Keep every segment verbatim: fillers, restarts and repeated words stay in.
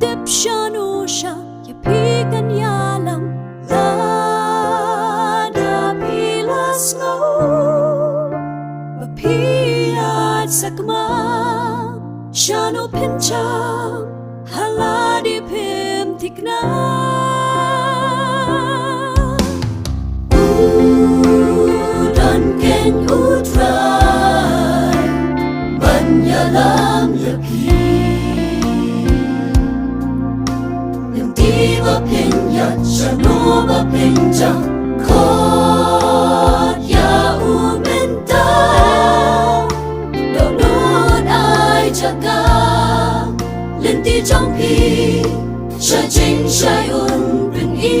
Tip shano sha ïa phi kan ïalam. Lada phi la sngew ba phi ïaid sakma, shano phin shah ha lade phim thikna. U don kein U Trai ban ïalam ïa phi. Lynti ba phin ïaid, shano ba phin shah, khot ïa u mynta. Dohnud ai jaka lynti jong phi sha jingshai un pyni.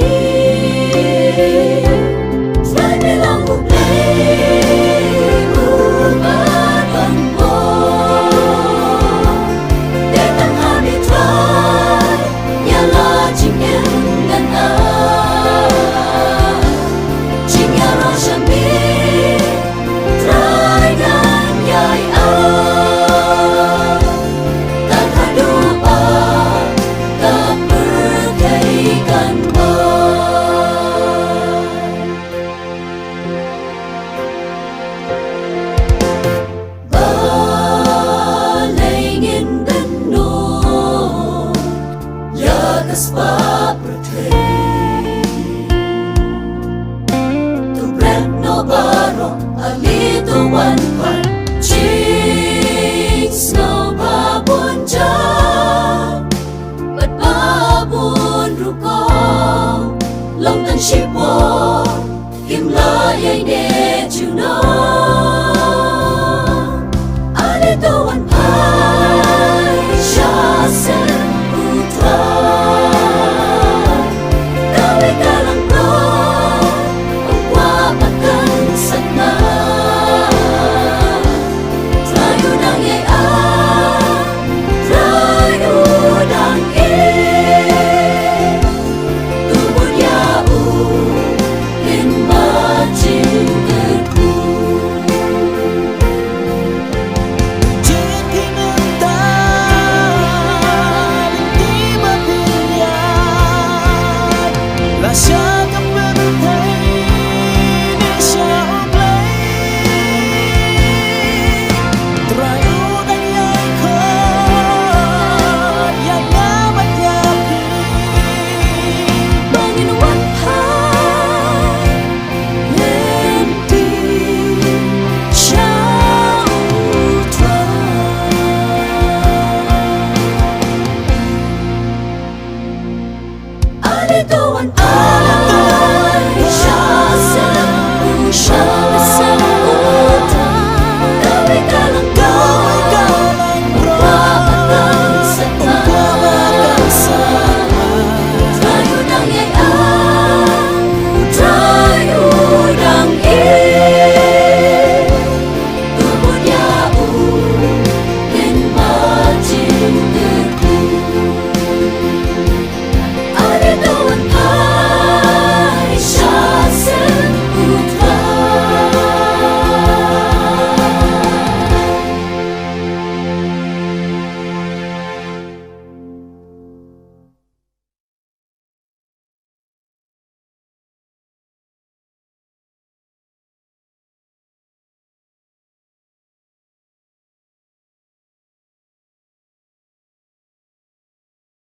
Trai, me long U Blei uba don bor. Te tang ha me Trai, ïa la jingim ngan ai. Jingïaroh sha me Trai, ngan ïai ai. Tad haduh ba ka pyrthei kan wan. Balei ngin dohnud ïa ka spah pyrthei? To bret noh baroh, ale to wan pat. Jingsngew ba bun jait bad ba bun rukom, long tang shipor, kim la